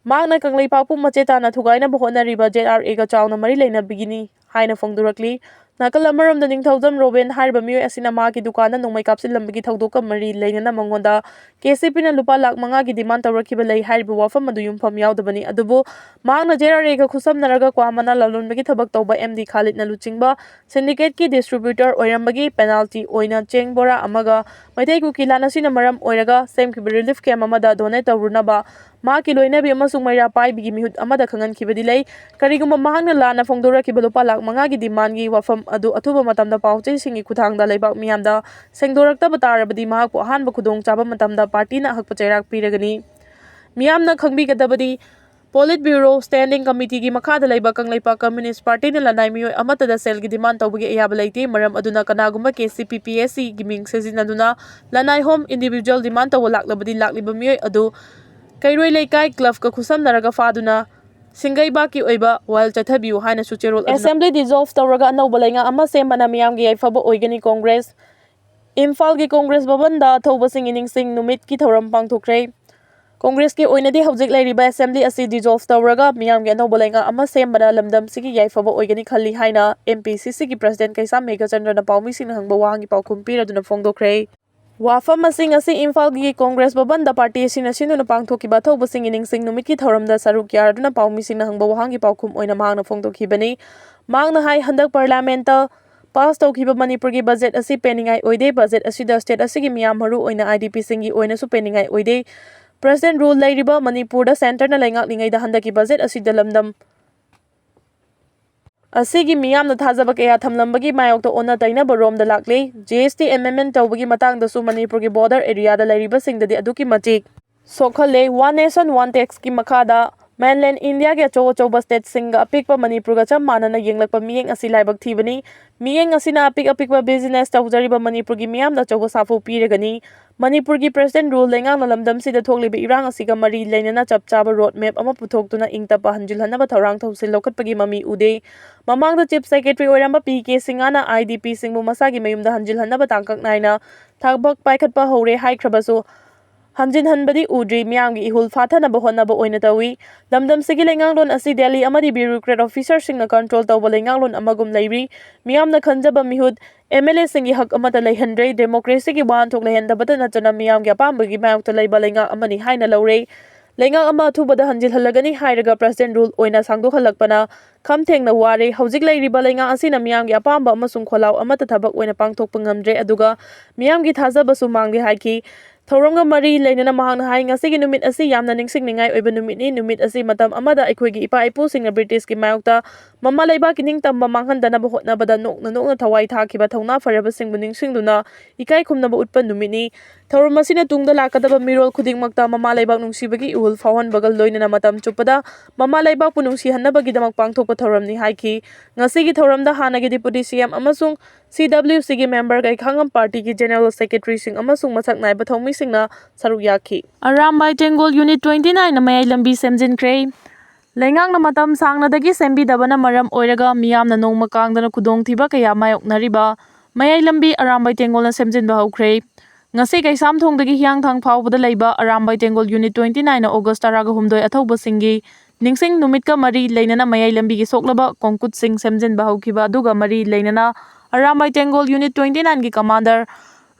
ꯃꯍꯥꯛꯅ ꯀꯪꯂꯩꯄꯥꯛꯄꯨ ꯃꯆꯦꯠ ꯇꯥꯅ ꯊꯨꯒꯥꯏꯅꯕ ꯍꯣꯠꯅꯔꯤꯕ ꯖꯦꯠ ꯑꯥꯔ ꯑꯦꯒ ꯆꯥꯎꯅ ꯃꯔꯤ ꯂꯩꯅꯕꯒꯤꯅꯤ ꯍꯥꯏꯅ ꯐꯣꯡꯗꯣꯔꯛꯂꯤ꯫ ꯅꯥꯀꯜ ꯑꯃꯔꯣꯝꯗ, ꯅꯤꯡꯊꯧꯖꯝ ꯔꯣꯕꯦꯟ ꯍꯥꯏꯔꯤꯕ ꯃꯤꯑꯣꯏ ꯑꯁꯤꯅ ꯃꯍꯥꯛꯀꯤ ꯗꯨꯀꯥꯟꯗ ꯅꯣꯡꯃꯩ ꯀꯥꯞꯁꯤꯜꯂꯝꯕꯒꯤ ꯊꯧꯗꯣꯛꯀ ꯃꯔꯤ ꯂꯩꯅꯅ ꯃꯉꯣꯟꯗ ꯀꯦ ꯁꯤ ꯄꯤꯅ ꯂꯨꯄꯥ ꯂꯥꯈ ꯃꯉꯥꯒꯤ ꯗꯤꯃꯥꯟ ꯇꯧꯔꯛꯈꯤꯕ ꯂꯩ ꯍꯥꯏꯔꯤꯕ ꯋꯥꯐꯝ ꯑꯗꯨ ꯌꯨꯝꯐꯝ ꯌꯥꯎꯗꯕꯅꯤ꯫ ꯑꯗꯨꯕꯨ ꯃꯍꯥꯛꯅ ꯖꯦꯠ ꯑꯥꯔ ꯑꯦꯒ ꯈꯨꯠꯁꯝꯅꯔꯒ ꯀ꯭ꯋꯥ ꯃꯅꯥ ꯂꯂꯣꯟꯕꯒꯤ ꯊꯕꯛ ꯇꯧꯕ ꯑꯦꯝ ꯗꯤ ꯈꯥꯂꯤꯗꯅ ꯂꯨꯆꯤꯡꯕ ꯁꯤꯟꯗꯤꯀꯦꯠꯀꯤ ꯗꯤꯁꯇ꯭ꯔꯤꯕ꯭ꯌꯨꯇꯔ ꯑꯣꯏꯔꯝꯕꯒꯤ ꯄꯦꯅꯥꯜꯇꯤ ꯑꯣꯏꯅ ꯆꯦꯡ ꯕꯣꯔꯥ ꯑꯃꯒ ꯃꯩꯇꯩ ꯀꯨꯀꯤ ꯂꯥꯟ ꯑꯁꯤꯅ ꯃꯔꯝ ꯑꯣꯏꯔꯒ ꯁꯦꯝꯈꯤꯕ ꯔꯤꯂꯤꯐ ꯀꯦꯝꯞ ꯑꯃꯗ ꯗꯣꯅꯦꯠ ꯇꯧꯔꯨꯅꯕ ꯃꯍꯥꯛꯀꯤ ꯂꯣꯏꯅꯕꯤ ꯑꯃꯁꯨꯡ ꯃꯩꯔꯥ ꯄꯥꯏꯕꯤꯒꯤ ꯃꯤꯍꯨꯠ ꯑꯃꯗ ꯈꯪꯍꯟꯈꯤꯕꯗꯤ ꯂꯩ꯫ ꯀꯔꯤꯒꯨꯝꯕ ꯃꯍꯥꯛꯅ ꯂꯥꯟꯅ ꯐꯣꯡꯗꯣꯔꯛꯈꯤꯕ ꯂꯨꯄꯥ ꯂꯥꯈ ꯃꯉꯥꯒꯤ ꯗꯤꯃꯥꯟꯒꯤ ꯋꯥꯐꯝ ꯑꯗꯨ ꯑꯊꯨꯕ ꯃꯇꯝꯗ ꯄꯥꯎꯆꯦꯁꯤꯡꯒꯤ ꯈꯨꯠꯊꯥꯡꯗ ꯂꯩꯕꯥꯛ ꯃꯤꯌꯥꯝꯗ ꯁꯦꯡꯗꯣꯔꯛꯇꯕ ꯇꯥꯔꯕꯗꯤ ꯃꯍꯥꯛꯄꯨ ꯑꯍꯥꯟꯕ ꯈꯨꯗꯣꯡꯆꯥꯕ ꯃꯇꯝꯗ ꯄꯥꯔꯇꯤꯅ ꯑꯍꯛꯄ ꯆꯩꯔꯥꯛ ꯄꯤꯔꯒꯅꯤ꯫ ꯃꯤꯌꯥꯝꯅ ꯈꯪꯕꯤꯒꯗꯕꯗꯤ, ꯄꯣꯂꯤꯠ ꯕ꯭ꯌꯨꯔꯣ ꯁ꯭ꯇꯦꯟꯗꯤꯡ ꯀꯃꯤꯇꯤꯒꯤ ꯃꯈꯥꯗ ꯂꯩꯕ ꯀꯪꯂꯩꯄꯥꯛ ꯀꯝꯌꯨꯅꯤꯁ꯭ꯠ ꯄꯥꯔꯇꯤꯅ ꯂꯅꯥꯏ ꯃꯤꯑꯣꯏ ꯑꯃꯠꯇꯗ ꯁꯦꯜꯒꯤ ꯗꯤꯃꯥꯟ ꯇꯧꯕꯒꯤ ꯑꯌꯥꯕ ꯂꯩꯇꯦ꯫ ꯃꯔꯝ ꯑꯗꯨꯅ ꯀꯅꯥꯒꯨꯝꯕ ꯀꯦ ꯁꯤ ꯄꯤ ꯄꯤ ꯑꯦꯁ ꯁꯤꯒꯤ ꯃꯤꯡ ꯁꯤꯖꯤꯟꯅꯗꯨꯅ ꯂꯅꯥꯏ ꯍꯣꯝ ꯏꯟꯗꯤꯚꯤꯖꯨꯋꯦꯜ ꯗꯤꯃꯥꯟ ꯇꯧꯕ ꯂꯥꯛꯂꯕꯗꯤ ꯂꯥꯛꯂꯤꯕ ꯃꯤꯑꯣꯏ ꯑꯗꯨ ꯀꯩꯔꯣꯏ ꯂꯩꯀꯥꯏ ꯀ꯭ꯂꯕꯀ ꯈꯨꯠꯁꯝꯅꯔꯒ ꯐꯥꯗꯨꯅ ꯁꯤꯡꯒꯩꯕꯥꯛꯀꯤ ꯑꯣꯏꯕ ꯋꯥꯌꯦꯜ ꯆꯠꯊꯕꯤꯌꯨ ꯍꯥꯏꯅꯁꯨ ꯆꯦꯔꯣꯜ ꯑꯗꯨꯅ ꯑꯦꯁꯦꯝꯕ꯭ꯂꯤ ꯗꯤꯖꯣꯜꯚ ꯇꯧꯔꯒ ꯑꯅꯧꯕ ꯂꯩꯉꯥꯛ ꯑꯃ ꯁꯦꯝꯕꯅ ꯃꯤꯌꯥꯝꯒꯤ ꯌꯥꯏꯐꯕ ꯑꯣꯏꯒꯅꯤ꯫ ꯀꯣꯡꯒ꯭ꯔꯦꯁ꯫ ꯏꯝꯐꯥꯜꯒꯤ ꯀꯣꯡꯒ꯭ꯔꯦꯁ ꯚꯕꯟꯗ ꯑꯊꯧꯕꯁꯤꯡꯒꯤ ꯅꯤꯡꯁꯤꯡ ꯅꯨꯃꯤꯠꯀꯤ ꯊꯧꯔꯝ ꯄꯥꯡꯊꯣꯛꯈ꯭ꯔꯦ꯫ ꯀꯣꯡꯒ꯭ꯔꯦꯁꯀꯤ ꯑꯣꯏꯅꯗꯤ ꯍꯧꯖꯤꯛ ꯂꯩꯔꯤꯕ ꯑꯦꯁꯦꯝꯕ꯭ꯂꯤ ꯑꯁꯤ ꯗꯤꯖꯣꯜꯚ ꯇꯧꯔꯒ ꯃꯤꯌꯥꯝꯒꯤ ꯑꯅꯧꯕ ꯂꯩꯉꯥꯛ ꯑꯃ ꯁꯦꯝꯕꯅ ꯂꯝꯗꯝꯁꯤꯒꯤ ꯌꯥꯏꯐꯕ ꯑꯣꯏꯒꯅꯤ ꯈꯜꯂꯤ ꯍꯥꯏꯅ ꯑꯦꯝ ꯄꯤ ꯁꯤ ꯁꯤꯒꯤ ꯄ꯭ꯔꯁꯤꯗꯦꯟꯠ ꯀꯩꯁꯥꯝ ꯃꯦꯘꯆꯟꯗ꯭ꯔꯅ ꯄꯥꯎꯃꯤꯁꯤꯡꯅ ꯍꯪꯕ ꯋꯥꯍꯪꯒꯤ ꯄꯥꯎꯈꯨꯝ ꯄꯤꯔꯗꯨꯅ ꯐꯣꯡꯗꯣꯛꯈ꯭ꯔꯦ꯫ ꯋꯥꯐꯝ ꯑꯁꯤ ꯉꯁꯤ ꯏꯝꯐꯥꯜꯒꯤ ꯀꯣꯡꯒ꯭ꯔꯦꯁ ꯚꯕꯟꯗ ꯄꯥꯔꯇꯤ ꯑꯁꯤꯅ ꯁꯤꯟꯗꯨꯅ ꯄꯥꯡꯊꯣꯛꯈꯤꯕ ꯑꯊꯧꯕꯁꯤꯡꯒꯤ ꯅꯤꯡꯁꯤꯡ ꯅꯨꯃꯤꯠꯀꯤ ꯊꯧꯔꯝꯗ ꯁꯔꯨꯛ ꯌꯥꯔꯗꯨꯅ ꯄꯥꯎꯃꯤꯁꯤꯡꯅ ꯍꯪꯕ ꯋꯥꯍꯪꯒꯤ ꯄꯥꯎꯈꯨꯝ ꯑꯣꯏꯅ ꯃꯍꯥꯛꯅ ꯐꯣꯡꯗꯣꯛꯈꯤꯕꯅꯤ꯫ ꯃꯍꯥꯛꯅ ꯍꯥꯏ, ꯍꯟꯗꯛ ꯄꯥꯔꯂꯤꯌꯥꯃꯦꯟꯠꯇ ꯄꯥꯁ ꯇꯧꯈꯤꯕ ꯃꯅꯤꯄꯨꯔꯒꯤ ꯕꯖꯦꯠ ꯑꯁꯤ ꯄꯦꯟꯅꯤꯡꯉꯥꯏ ꯑꯣꯏꯗꯦ꯫ ꯕꯖꯦꯠ ꯑꯁꯤꯗ ꯁ꯭ꯇꯦꯠ ꯑꯁꯤꯒꯤ ꯃꯤꯌꯥꯝ, ꯃꯔꯨ ꯑꯣꯏꯅ ꯑꯥꯏ ꯗꯤ ꯄꯤꯁꯤꯡꯒꯤ ꯑꯣꯏꯅꯁꯨ ꯄꯦꯟꯅꯤꯡꯉꯥꯏ ꯑꯣꯏꯗꯦ꯫ ꯄ꯭ꯔꯁꯤꯗꯦꯟꯠ ꯔꯨꯜ ꯂꯩꯔꯤꯕ ꯃꯅꯤꯄꯨꯔꯗ ꯁꯦꯟꯇꯔꯅ ꯂꯩꯉꯥꯛꯂꯤꯉꯩꯗ ꯍꯟꯗꯛꯀꯤ ꯕꯖꯦꯠ ꯑꯁꯤꯗ ꯂꯝꯗꯝ ꯑꯁꯤꯒꯤ ꯃꯤꯌꯥꯝꯅ ꯊꯥꯖꯕ ꯀꯌꯥ ꯊꯝꯂꯝꯕꯒꯤ ꯃꯥꯌꯣꯛꯇ ꯑꯣꯟꯅ ꯇꯩꯅꯕ ꯔꯣꯝꯗ ꯂꯥꯛꯂꯦ꯫ ꯖꯤ ꯑꯦꯁ ꯇꯤ ꯑꯦꯃꯦꯟꯃꯦꯟꯠ ꯇꯧꯕꯒꯤ ꯃꯇꯥꯡꯗꯁꯨ ꯃꯅꯤꯄꯨꯔꯒꯤ ꯕꯣꯔꯗꯔ ꯑꯦꯔꯤꯌꯥꯗ ꯂꯩꯔꯤꯕꯁꯤꯡꯗꯗꯤ ꯑꯗꯨꯛꯀꯤ ꯃꯇꯤꯛ ꯁꯣꯛꯍꯜꯂꯦ꯫ ꯋꯥꯟ ꯅꯦꯁꯟ ꯋꯥꯟ ꯇꯦꯛꯁꯀꯤ ꯃꯈꯥꯗ ꯃꯦꯟꯂꯦꯟ ꯏꯟꯗꯤꯌꯥꯒꯤ ꯑꯆꯧ ꯑꯆꯧꯕ ꯁ꯭ꯇꯦꯠꯁꯤꯡꯒ ꯑꯄꯤꯛꯄ ꯃꯅꯤꯄꯨꯔꯒ ꯆꯞ ꯃꯥꯟꯅꯅ ꯌꯦꯡꯂꯛꯄ ꯃꯤꯠꯌꯦꯡ ꯑꯁꯤ ꯂꯥꯏꯕꯛ ꯊꯤꯕꯅꯤ꯫ ꯃꯤꯠꯌꯦꯡ ꯑꯁꯤꯅ ꯑꯄꯤꯛ ꯑꯄꯤꯛꯄ ꯕꯤꯖꯤꯅꯦꯁ ꯇꯧꯖꯔꯤꯕ ꯃꯅꯤꯄꯨꯔꯒꯤ ꯃꯤꯌꯥꯝꯗ ꯑꯆꯧꯕ ꯁꯥꯐꯨ ꯄꯤꯔꯒꯅꯤ꯫ ꯃꯅꯤꯄꯨꯔꯒꯤ ꯄ꯭ꯔꯁꯤꯗꯦꯟꯠ ꯔꯨꯜ ꯂꯩꯉꯥꯛꯅ ꯂꯝꯗꯝꯁꯤꯗ ꯊꯣꯛꯂꯤꯕ ꯏꯔꯥꯡ ꯑꯁꯤꯒ ꯃꯔꯤ ꯂꯩꯅꯅ ꯆꯞ ꯆꯥꯕ ꯔꯣꯗ ꯃꯦꯞ ꯑꯃ ꯄꯨꯊꯣꯛꯇꯨꯅ ꯏꯪ ꯇꯞꯄ ꯍꯟꯖꯤꯜꯍꯟꯅꯕ ꯊꯧꯔꯥꯡ ꯊꯧꯁꯤꯜ ꯂꯧꯈꯠꯄꯒꯤ ꯃꯃꯤ ꯎꯗꯦ꯫ ꯃꯃꯥꯡꯗ ꯆꯤꯐ ꯁꯦꯀ꯭ꯔꯦꯇꯔꯤ ꯑꯣꯏꯔꯝꯕ ꯄꯤ ꯀꯦ ꯁꯤꯡꯍꯅ ꯑꯥꯏ ꯗꯤ ꯄꯤꯁꯤꯡꯕꯨ ꯃꯁꯥꯒꯤ ꯃꯌꯨꯝꯗ ꯍꯟꯖꯤꯜꯍꯟꯅꯕ ꯇꯥꯡꯀꯛ ꯅꯥꯏꯅ ꯊꯕꯛ ꯄꯥꯏꯈꯠꯄ ꯍꯧꯔꯦ ꯍꯥꯏꯈ꯭ꯔꯕꯁꯨ, ꯍꯟꯖꯤꯟꯍꯟꯕꯗꯤ ꯎꯗ꯭ꯔꯤ꯫ ꯃꯤꯌꯥꯝꯒꯤ ꯏꯍꯨꯜ ꯐꯥꯊꯅꯕ ꯍꯣꯠꯅꯕ ꯑꯣꯏꯅ ꯇꯧꯏ꯫ ꯂꯝꯗꯝꯁꯤꯒꯤ ꯂꯩꯉꯥꯛꯂꯣꯟ ꯑꯁꯤ ꯗꯦꯜꯂꯤ ꯑꯃꯗꯤ ꯕ꯭ꯌꯨꯔꯣꯀ꯭ꯔꯦꯠ ꯑꯣꯐꯤꯁꯔꯁꯤꯡꯅ ꯀꯟꯇ꯭ꯔꯣꯜ ꯇꯧꯕ ꯂꯩꯉꯥꯛꯂꯣꯟ ꯑꯃꯒꯨꯝ ꯂꯩꯔꯤ꯫ ꯃꯤꯌꯥꯝꯅ ꯈꯟꯖꯕ ꯃꯤꯍꯨꯠ, ꯑꯦꯝ ꯑꯦꯜ ꯑꯦꯁꯤꯡꯒꯤ ꯍꯛ ꯑꯃꯠꯇ ꯂꯩꯍꯟꯗ꯭ꯔꯦ꯫ ꯗꯦꯃꯣꯀ꯭ꯔꯦꯁꯤꯒꯤ ꯋꯥꯍꯟꯊꯣꯛ ꯂꯩꯍꯟꯗꯕꯇ ꯅꯠꯇꯅ ꯃꯤꯌꯥꯝꯒꯤ ꯑꯄꯥꯝꯕꯒꯤ ꯃꯥꯌꯣꯛꯇ ꯂꯩꯕ ꯂꯩꯉꯥꯛ ꯑꯃꯅꯤ ꯍꯥꯏꯅ ꯂꯧꯔꯦ꯫ ꯂꯩꯉꯥꯛ ꯑꯃ ꯑꯊꯨꯕꯗ ꯍꯟꯖꯤꯜꯍꯜꯂꯒꯅꯤ ꯍꯥꯏꯔꯒ ꯄ꯭ꯔꯁꯤꯗꯦꯟꯠ ꯔꯨꯜ ꯑꯣꯏꯅ ꯁꯥꯡꯗꯣꯛꯍꯜꯂꯛꯄꯅ ꯈꯝ ꯊꯦꯡꯅ ꯋꯥꯔꯦ꯫ ꯍꯧꯖꯤꯛ ꯂꯩꯔꯤꯕ ꯂꯩꯉꯥꯛ ꯑꯁꯤꯅ ꯃꯤꯌꯥꯝꯒꯤ ꯑꯄꯥꯝꯕ ꯑꯃꯁꯨꯡ ꯈꯣꯜꯂꯥꯎ ꯑꯃꯠꯇ ꯊꯕꯛ ꯑꯣꯏꯅ ꯄꯥꯡꯊꯣꯛꯄ ꯉꯝꯗ꯭ꯔꯦ, ꯑꯗꯨꯒ ꯃꯤꯌꯥꯝꯒꯤ ꯊꯥꯖꯕꯁꯨ ꯃꯥꯡꯂꯦ ꯍꯥꯏꯈꯤ꯫ ꯊꯧꯔꯝꯒ ꯃꯔꯤ ꯂꯩꯅꯅ ꯃꯍꯥꯛꯅ ꯍꯥꯏ, ꯉꯁꯤꯒꯤ ꯅꯨꯃꯤꯠ ꯑꯁꯤ ꯌꯥꯝꯅ ꯅꯤꯡꯁꯤꯡꯅꯤꯡꯉꯥꯏ ꯑꯣꯏꯕ ꯅꯨꯃꯤꯠꯅꯤ꯫ ꯅꯨꯃꯤꯠ ꯑꯁꯤ ꯃꯇꯝ ꯑꯃꯗ ꯑꯩꯈꯣꯏꯒꯤ ꯏꯄꯥ ꯏꯄꯨꯁꯤꯡꯅ ꯕ꯭ꯔꯤꯇꯤꯁꯀꯤ ꯃꯥꯌꯣꯛꯇ ꯃꯃꯥ ꯂꯩꯕꯥꯛꯀꯤ ꯅꯤꯡꯇꯝꯕ ꯃꯥꯡꯍꯟꯗꯅꯕ ꯍꯣꯠꯅꯕꯗ ꯅꯣꯛꯅ ꯅꯣꯛꯅ ꯊꯋꯥꯏ ꯊꯥꯈꯤꯕ ꯊꯧꯅꯥ ꯐꯔꯕꯁꯤꯡꯕꯨ ꯅꯤꯡꯁꯤꯡꯗꯨꯅ ꯏꯀꯥꯏ ꯈꯨꯝꯅꯕ ꯎꯠꯄ ꯅꯨꯃꯤꯠꯅꯤ꯫ ꯊꯧꯔꯝ ꯑꯁꯤꯅ ꯇꯨꯡꯗ ꯂꯥꯛꯀꯗꯕ ꯃꯤꯔꯣꯜ ꯈꯨꯗꯤꯡꯃꯛꯇ ꯃꯃꯥ ꯂꯩꯕꯥꯛ ꯅꯨꯡꯁꯤꯕꯒꯤ ꯏꯍꯨꯜ ꯐꯥꯎꯍꯟꯕꯒ ꯂꯣꯏꯅꯅ ꯃꯇꯝ ꯆꯨꯞꯄꯗ ꯃꯃꯥ ꯂꯩꯕꯥꯛꯄꯨ ꯅꯨꯡꯁꯤꯍꯟꯅꯕꯒꯤꯗꯃꯛ ꯄꯥꯡꯊꯣꯛꯄ ꯊꯧꯔꯝꯅꯤ ꯍꯥꯏꯈꯤ꯫ ꯉꯁꯤꯒꯤ ꯊꯧꯔꯝꯗ ꯍꯥꯟꯅꯒꯤ ꯗꯤꯄꯨꯇꯤ ꯁꯤ ꯑꯦꯝ ꯑꯃꯁꯨꯡ ꯁꯤ ꯗꯕ꯭ꯂꯤꯎ ꯁꯤꯒꯤ ꯃꯦꯝꯕꯔ, ꯀꯩꯈꯥꯉꯝ ꯄꯥꯔꯇꯤꯒꯤ ꯖꯦꯅꯔꯦꯜ ꯁꯦꯀ꯭ꯔꯦꯇꯔꯤꯁꯤꯡ ꯑꯃꯁꯨꯡ ꯃꯁꯛ ꯅꯥꯏꯕ ꯊꯧꯃꯤꯁꯤꯡꯅ ꯁꯔꯨꯛ ꯌꯥꯈꯤ꯫ ꯑꯔꯥꯝꯕꯥꯏ ꯇꯦꯡꯒꯣꯜ ꯌꯨꯅꯤꯠ twenty nine ꯅ ꯃꯌꯥꯏ ꯂꯝꯕꯤ ꯁꯦꯝꯖꯤꯟꯈ꯭ꯔꯦ꯫ ꯂꯩꯉꯥꯛꯅ ꯃꯇꯝ ꯁꯥꯡꯅꯗꯒꯤ ꯁꯦꯝꯕꯤꯗꯕꯅ ꯃꯔꯝ ꯑꯣꯏꯔꯒ ꯃꯤꯌꯥꯝꯅ ꯅꯣꯡꯃ ꯀꯥꯡꯗꯅ ꯈꯨꯗꯣꯡꯊꯤꯕ ꯀꯌꯥ ꯃꯥꯌꯣꯛꯅꯔꯤꯕ ꯃꯌꯥꯏ ꯂꯝꯕꯤ ꯑꯔꯥꯝꯕꯥꯏ ꯇꯦꯡꯒꯣꯜꯅ ꯁꯦꯝꯖꯤꯟꯕ ꯍꯧꯈ꯭ꯔꯦ꯫ ꯉꯁꯤ ꯀꯩꯁꯥꯝꯊꯣꯡꯗꯒꯤ ꯍꯤꯌꯥꯡꯊꯥꯡ ꯐꯥꯎꯕꯗ ꯂꯩꯕ ꯑꯔꯥꯝꯕꯥꯏ ꯇꯦꯡꯒꯣꯜ ꯌꯨꯅꯤꯠ twenty nine ꯅ ꯑꯣꯒꯁ ꯇꯔꯥꯒ ꯍꯨꯝꯗꯣꯏ ꯑꯊꯧꯕꯁꯤꯡꯒꯤ ꯅꯤꯡꯁꯤꯡ ꯅꯨꯃꯤꯠꯀ ꯃꯔꯤ ꯂꯩꯅꯅ ꯃꯌꯥꯏ ꯂꯝꯕꯤꯒꯤ ꯁꯣꯛꯂꯕ ꯀꯣꯡꯀꯨꯠꯁꯤꯡ ꯁꯦꯝꯖꯤꯟꯕ ꯍꯧꯈꯤꯕ ꯑꯗꯨꯒ ꯃꯔꯤ ꯂꯩꯅꯅ ꯑꯔꯥꯝꯕꯥꯏ ꯇꯦꯡꯒꯣꯜ ꯌꯨꯅꯤꯠ twenty nine ꯒꯤ ꯀꯃꯥꯟꯗꯔ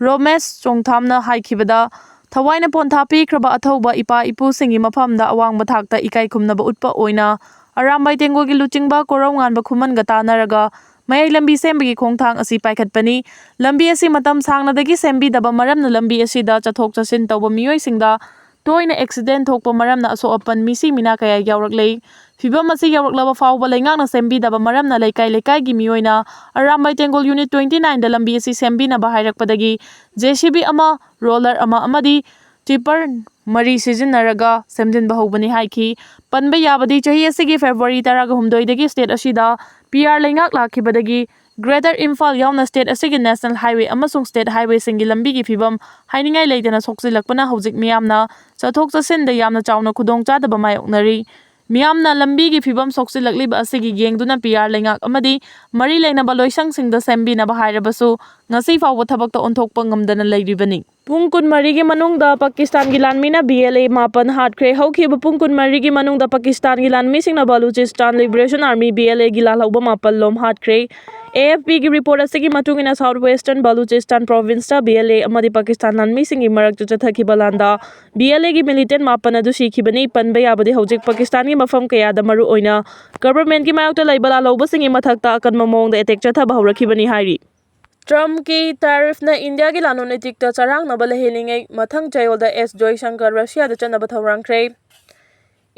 ꯔꯣꯃꯦꯁ ꯆꯣꯡꯊꯥꯝꯅ ꯍꯥꯏꯈꯤꯕꯗ, ꯊꯋꯥꯏꯅ ꯄꯣꯟꯊꯥ ꯄꯤꯈ꯭ꯔꯕ ꯑꯊꯧꯕ ꯏꯄꯥ ꯏꯄꯨꯁꯤꯡꯒꯤ ꯃꯐꯝꯗ ꯑꯋꯥꯡꯕ ꯊꯥꯛꯇ ꯏꯀꯥꯏ ꯈꯨꯝꯅꯕ ꯎꯠꯄ ꯑꯣꯏꯅ ꯑꯔꯥꯝꯕꯥꯏ ꯇꯦꯡꯒꯣꯜꯒꯤ ꯂꯨꯆꯤꯡꯕ ꯀꯣꯔꯧꯉꯥꯟꯕ ꯈꯨꯃꯟꯒ ꯇꯥꯟꯅꯔꯒ ꯃꯌꯥꯏ ꯂꯝꯕꯤ ꯁꯦꯝꯕꯒꯤ ꯈꯣꯡꯊꯥꯡ ꯑꯁꯤ ꯄꯥꯏꯈꯠꯄꯅꯤ꯫ ꯂꯝꯕꯤ ꯑꯁꯤ ꯃꯇꯝ ꯁꯥꯡꯅꯗꯒꯤ ꯁꯦꯝꯕꯤꯗꯕ ꯃꯔꯝꯅ ꯂꯝꯕꯤ ꯑꯁꯤꯗ ꯆꯠꯊꯣꯛ ꯆꯠꯁꯤꯟ ꯇꯧꯕ ꯃꯤꯑꯣꯏꯁꯤꯡꯗ ꯇꯣꯏꯅ ꯑꯦꯛꯁꯤꯗꯦꯟ ꯊꯣꯛꯄ ꯃꯔꯝꯅ ꯑꯁꯣꯛ ꯑꯄꯟ ꯃꯤꯁꯤ ꯃꯤꯅꯥ ꯀꯌꯥ ꯌꯥꯎꯔꯛꯂꯦ꯫ ꯐꯤꯚꯝ ꯑꯁꯤ ꯌꯧꯔꯛꯂꯕ ꯐꯥꯎꯕ ꯂꯩꯉꯥꯛꯅ ꯁꯦꯝꯕꯤꯗꯕ ꯃꯔꯝꯅ ꯂꯩꯀꯥꯏ ꯂꯩꯀꯥꯏꯒꯤ ꯃꯤꯑꯣꯏꯅ ꯑꯔꯥꯝꯕꯥꯏ ꯇꯦꯡꯒꯣꯜ ꯌꯨꯅꯤꯠ twenty nine ꯗ ꯂꯝꯕꯤ ꯑꯁꯤ ꯁꯦꯝꯕꯤꯅꯕ ꯍꯥꯏꯔꯛꯄꯗꯒꯤ ꯖꯦ ꯁꯤ ꯕꯤ ꯑꯃ, ꯔꯣꯂꯔ ꯑꯃ ꯑꯃꯗꯤ ꯇꯤꯄꯔ ꯃꯔꯤ ꯁꯤꯖꯤꯟꯅꯔꯒ ꯁꯦꯝꯖꯤꯟꯕ ꯍꯧꯕꯅꯤ ꯍꯥꯏꯈꯤ꯫ ꯄꯟꯕ ꯌꯥꯕꯗꯤ, ꯆꯍꯤ ꯑꯁꯤꯒꯤ ꯐꯦꯕ꯭ꯔꯨꯋꯥꯔꯤ ꯇꯔꯥꯒ ꯍꯨꯝꯗꯣꯏꯗꯒꯤ ꯁ꯭ꯇꯦꯠ ꯑꯁꯤꯗ ꯄꯤ ꯑꯥꯔ ꯂꯩꯉꯥꯛ ꯂꯥꯛꯈꯤꯕꯗꯒꯤ ꯒ꯭ꯔꯦꯇꯔ ꯏꯝꯐꯥꯜ ꯌꯥꯎꯅ ꯁ꯭ꯇꯦꯠ ꯑꯁꯤꯒꯤ ꯅꯦꯁꯅꯦꯜ ꯍꯥꯏꯋꯦ ꯑꯃꯁꯨꯡ ꯁ꯭ꯇꯦꯠ ꯍꯥꯏꯋꯦꯁꯤꯡꯒꯤ ꯂꯝꯕꯤꯒꯤ ꯐꯤꯕꯝ ꯍꯥꯏꯅꯤꯡꯉꯥꯏ ꯂꯩꯇꯅ ꯁꯣꯛꯆꯤꯜꯂꯛꯄꯅ ꯍꯧꯖꯤꯛ ꯃꯤꯌꯥꯝꯅ ꯆꯠꯊꯣꯛ ꯆꯠꯁꯤꯟꯗ ꯌꯥꯝꯅ ꯆꯥꯎꯅ ꯈꯨꯗꯣꯡꯆꯥꯗꯕ ꯃꯥꯌꯣꯛꯅꯔꯤ꯫ ꯃꯤꯌꯥꯝꯅ ꯂꯝꯕꯤꯒꯤ ꯐꯤꯕꯝ ꯁꯣꯛꯆꯤꯜꯂꯛꯂꯤꯕ ꯑꯁꯤꯒꯤ ꯌꯦꯡꯗꯨꯅ ꯄꯤ ꯑꯥꯔ ꯂꯩꯉꯥꯛ ꯑꯃꯗꯤ ꯃꯔꯤ ꯂꯩꯅꯕ ꯂꯣꯏꯁꯪꯁꯤꯡꯗ ꯁꯦꯝꯕꯤꯅꯕ ꯍꯥꯏꯔꯕꯁꯨ ꯉꯁꯤ ꯐꯥꯎꯕ ꯊꯕꯛꯇ ꯑꯣꯟꯊꯣꯛꯄ ꯉꯝꯗꯅ ꯂꯩꯔꯤꯕꯅꯤ꯫ ꯄꯨꯡ ꯀꯨꯟꯃꯔꯤꯒꯤ ꯃꯅꯨꯡꯗ ꯄꯥꯀꯤꯁꯇꯥꯟꯒꯤ ꯂꯥꯟꯃꯤꯅ ꯕꯤ ꯑꯦꯜ ꯑꯦ ꯃꯥꯄꯟ ꯍꯥꯠꯈ꯭ꯔꯦ꯫ ꯍꯧꯈꯤꯕ ꯄꯨꯡ ꯀꯨꯟꯃꯔꯤꯒꯤ ꯃꯅꯨꯡꯗ ꯄꯥꯀꯤꯁꯇꯥꯟꯒꯤ ꯂꯥꯟꯃꯤꯁꯤꯡꯅ ꯕꯂꯨꯆꯤꯁꯇꯥꯟ ꯂꯤꯕꯔꯦꯁꯟ ꯑꯥꯔꯃꯤ, ꯕꯤ ꯑꯦꯜ ꯑꯦꯒꯤ ꯂꯥꯜꯍꯧꯕ ꯃꯥꯄꯜ ꯂꯣꯝ ꯍꯥꯠꯈ꯭ꯔꯦ꯫ ꯑꯦ ꯑꯦꯐ ꯄꯤꯒꯤ ꯔꯤꯄꯣꯔꯠ ꯑꯁꯤꯒꯤ ꯃꯇꯨꯡ ꯏꯟꯅ, ꯁꯥꯎꯠ ꯋꯦꯁꯇꯔꯟ ꯕꯂꯨꯆꯤꯁꯇꯥꯟ ꯄ꯭ꯔꯣꯚꯤꯟꯁꯇ ꯕꯤ ꯑꯦꯜ ꯑꯦ ꯑꯃꯗꯤ ꯄꯥꯀꯤꯁꯇꯥꯟ ꯂꯥꯟꯃꯤꯁꯤꯡꯒꯤ ꯃꯔꯛꯇ ꯆꯠꯊꯈꯤꯕ ꯂꯥꯟꯗ ꯕꯤ ꯑꯦꯜ ꯑꯦꯒꯤ ꯃꯤꯂꯤꯇꯦꯟ ꯃꯥꯄꯟ ꯑꯗꯨ ꯁꯤꯈꯤꯕꯅꯤ꯫ ꯄꯟꯕ ꯌꯥꯕꯗꯤ, ꯍꯧꯖꯤꯛ ꯄꯥꯀꯤꯁꯇꯥꯟꯒꯤ ꯃꯐꯝ ꯀꯌꯥꯗ, ꯃꯔꯨꯑꯣꯏꯅ ꯒꯚꯔꯟꯃꯦꯟꯠꯀꯤ ꯃꯥꯌꯣꯛꯇ ꯂꯩꯕ ꯂꯥꯜꯍꯧꯕꯁꯤꯡꯒꯤ ꯃꯊꯛꯇ ꯑꯀꯟꯕ ꯃꯑꯣꯡꯗ ꯑꯦꯇꯦꯛ ꯆꯠꯊꯕ ꯍꯧꯔꯛꯈꯤꯕꯅꯤ ꯍꯥꯏꯔꯤ꯫ ꯇ꯭ꯔꯝꯞꯀꯤ ꯇꯦꯔꯤꯐꯅ ꯏꯟꯗꯤꯌꯥꯒꯤ ꯂꯂꯣꯟ ꯏꯇꯤꯛꯇ ꯆꯔꯥꯡꯅꯕ ꯂꯩꯍꯜꯂꯤꯉꯩ, ꯃꯊꯪ ꯆꯌꯣꯜꯗ ꯑꯦꯁ ꯖꯣꯏꯁꯪꯀꯔ ꯔꯁꯤꯌꯥꯗ ꯆꯠꯅꯕ ꯊꯧꯔꯥꯡꯈ꯭ꯔꯦ꯫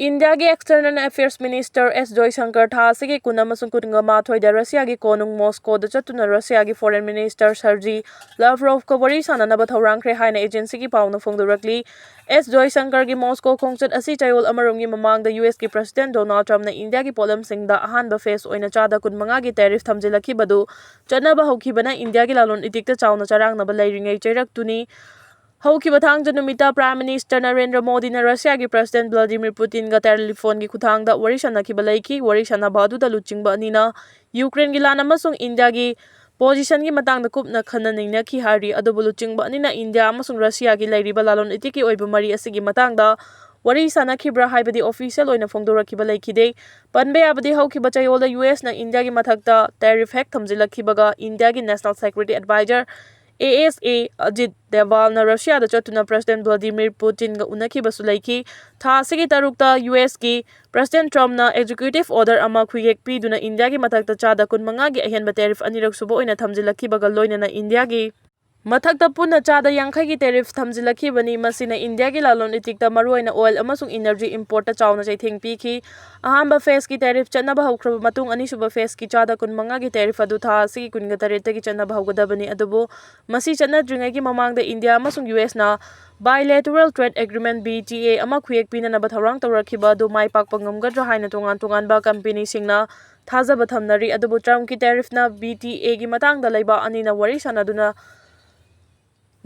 ꯏꯟꯗꯤꯌꯥꯒꯤ External Affairs Minister ꯑꯦꯁ ꯖꯣꯏꯁꯪꯀꯔ ꯊꯥ ꯑꯁꯤꯒꯤ ꯀꯨꯟ ꯑꯃꯁꯨꯡ ꯀꯨꯟꯃꯥꯊꯣꯏꯗ ꯔꯁꯤꯌꯥꯒꯤ ꯀꯣꯅꯨꯡ ꯃꯣꯁꯀꯣꯗ ꯆꯠꯇꯨꯅ ꯔꯁꯤꯌꯥꯒꯤ Foreign Minister ꯁꯔꯖꯤ ꯂꯥꯚ꯭ꯔꯣꯚꯀ ꯋꯥꯔꯤ ꯁꯥꯅꯅꯕ ꯊꯧꯔꯥꯡꯈ꯭ꯔꯦ ꯍꯥꯏꯅ agencyꯒꯤ ꯄꯥꯎꯅ ꯐꯣꯡꯗꯣꯔꯛꯂꯤ꯫ ꯑꯦꯁ ꯖꯣꯏꯁꯪꯀꯔꯒꯤ ꯃꯣꯁꯀꯣ ꯈꯣꯡꯆꯠ ꯑꯁꯤ ꯆꯌꯣꯜ ꯑꯃꯔꯣꯝꯒꯤ ꯃꯃꯥꯡꯗ ꯌꯨ ꯑꯦꯁꯀꯤ President Donald Trumpꯅ ꯏꯟꯗꯤꯌꯥꯒꯤ ꯄꯣꯠꯂꯝꯁꯤꯡꯗ ꯑꯍꯥꯟꯕ phase ꯑꯣꯏꯅ ꯆꯥꯗ ꯀꯨꯟꯃꯉꯥꯒꯤ tariff ꯊꯝꯖꯤꯜꯂꯛꯈꯤꯕꯗꯨ ꯆꯠꯅꯕ ꯍꯧꯈꯤꯕꯅ ꯏꯟꯗꯤꯌꯥꯒꯤ ꯂꯂꯣꯟ ꯏꯇꯤꯛꯇ ꯆꯥꯎꯅ ꯆꯔꯥꯡꯅꯕ ꯂꯩꯔꯤꯉꯩ ꯆꯩꯔꯛꯇꯨꯅꯤ꯫ ꯍꯧꯈꯤꯕ ꯊꯥꯡꯖ ꯅꯨꯃꯤꯠꯇ Prime Minister ꯅꯔꯦꯟꯗ꯭ꯔ ꯃꯣꯗꯤꯅ ꯔꯁꯤꯌꯥꯒꯤ President Vladimir Putinꯒ telephoneꯒꯤ ꯈꯨꯠꯊꯥꯡꯗ ꯋꯥꯔꯤ ꯁꯥꯟꯅꯈꯤꯕ ꯂꯩꯈꯤ꯫ ꯋꯥꯔꯤ ꯁꯥꯟꯅꯕ ꯑꯗꯨꯗ ꯂꯨꯆꯤꯡꯕ ꯑꯅꯤꯅ ꯌꯨꯀ꯭ꯔꯦꯟꯒꯤ ꯂꯥꯟ ꯑꯃꯁꯨꯡ ꯏꯟꯗꯤꯌꯥꯒꯤ positionꯒꯤ ꯃꯇꯥꯡꯗ ꯀꯨꯞꯅ ꯈꯟꯅ ꯅꯩꯅꯈꯤ ꯍꯥꯏꯔꯤ꯫ ꯑꯗꯨꯕꯨ ꯂꯨꯆꯤꯡꯕ ꯑꯅꯤꯅ ꯏꯟꯗꯤꯌꯥ ꯑꯃꯁꯨꯡ ꯔꯁꯤꯌꯥꯒꯤ ꯂꯩꯔꯤꯕ ꯂꯂꯣꯟ ꯏꯇꯤꯛꯀꯤ ꯑꯣꯏꯕ ꯃꯔꯤ ꯑꯁꯤꯒꯤ ꯃꯇꯥꯡꯗ ꯋꯥꯔꯤ ꯁꯥꯅꯈꯤꯕ꯭ꯔꯥ ꯍꯥꯏꯕꯗꯤ official ꯑꯣꯏꯅ ꯐꯣꯡꯗꯣꯔꯛꯈꯤꯕ ꯂꯩꯈꯤꯗꯦ꯫ ꯄꯟꯕ ꯌꯥꯕꯗꯤ, ꯍꯧꯈꯤꯕ ꯆꯌꯣꯜꯗ ꯌꯨ ꯑꯦꯁꯅ ꯏꯟꯗꯤꯌꯥꯒꯤ ꯃꯊꯛꯇ tariff ꯍꯦꯛ ꯊꯝꯖꯤꯜꯂꯛꯈꯤꯕꯒ ꯏꯟꯗꯤꯌꯥꯒꯤ National Security Advisor, A S ꯑꯦ, ꯑꯖꯤꯠ ꯗꯦꯋꯥꯜꯅ ꯔꯁꯤꯌꯥꯗ ꯆꯠꯇꯨꯅ President Vladimir Putinꯒ ꯎꯅꯈꯤꯕꯁꯨ ꯂꯩꯈꯤ꯫ ꯊꯥ ꯑꯁꯤꯒꯤ ꯇꯔꯨꯛꯇ ꯌꯨ ꯑꯦꯁꯀꯤ President Trumpꯅ executive order ꯑꯃ ꯈꯨꯌꯦꯛ ꯄꯤꯗꯨꯅ ꯏꯟꯗꯤꯌꯥꯒꯤ ꯃꯊꯛꯇ ꯆꯥꯗ ꯀꯨꯟꯃꯉꯥꯒꯤ ꯑꯍꯦꯟꯕ tariff ꯑꯅꯤꯔꯛ ꯁꯨꯕ ꯑꯣꯏꯅ ꯊꯝꯖꯤꯜꯂꯛꯈꯤꯕꯒ ꯂꯣꯏꯅꯅ ꯏꯟꯗꯤꯌꯥꯒꯤ ꯃꯊꯛꯇ ꯄꯨꯟꯅ ꯆꯥꯗ ꯌꯥꯡꯈꯩꯒꯤ tariff ꯊꯝꯖꯤꯜꯂꯛꯈꯤꯕꯅꯤ꯫ ꯃꯁꯤꯅ ꯏꯟꯗꯤꯌꯥꯒꯤ ꯂꯂꯣꯟ ꯏꯇꯤꯛꯇ ꯃꯔꯨꯑꯣꯏꯅ oil ꯑꯃꯁꯨꯡ energy importꯇ ꯆꯥꯎꯅ ꯆꯩꯊꯦꯡ ꯄꯤꯈꯤ꯫ ꯑꯍꯥꯟꯕ phaseꯀꯤ tariff ꯆꯠꯅꯕ ꯍꯧꯈ꯭ꯔꯕ ꯃꯇꯨꯡ, ꯑꯅꯤꯁꯨꯕ phaseꯀꯤ ꯆꯥꯗ ꯀꯨꯟꯃꯉꯥꯒꯤ tariff ꯑꯗꯨ ꯊꯥ ꯑꯁꯤꯒꯤ ꯀꯨꯟꯒ ꯇꯔꯦꯠꯇꯒꯤ ꯆꯠꯅꯕ ꯍꯧꯒꯗꯕꯅꯤ꯫ ꯑꯗꯨꯕꯨ ꯃꯁꯤ ꯆꯠꯅꯗ꯭ꯔꯤꯉꯩꯒꯤ ꯃꯃꯥꯡꯗ ꯏꯟꯗꯤꯌꯥ ꯑꯃꯁꯨꯡ U ꯑꯦꯁꯅ Bilateral Trade Agreement, B T A, ꯑꯃ ꯈꯨꯌꯦꯛ ꯄꯤꯅꯅꯕ ꯊꯧꯔꯥꯡ ꯇꯧꯔꯛꯈꯤꯕ ꯑꯗꯨ ꯃꯥꯏ ꯄꯥꯛꯄ ꯉꯝꯒꯗ꯭ꯔꯥ ꯍꯥꯏꯅ ꯇꯣꯉꯥꯟ ꯇꯣꯉꯥꯟꯕ companyꯁꯤꯡꯅ ꯊꯥꯖꯕ ꯊꯝꯅꯔꯤ꯫ ꯑꯗꯨꯕꯨ Trumpꯀꯤ tariffꯅ B T Aꯒꯤ ꯃꯇꯥꯡꯗ ꯂꯩꯕꯥꯛ ꯑꯅꯤꯅ ꯋꯥꯔꯤ ꯁꯥꯅꯗꯨꯅ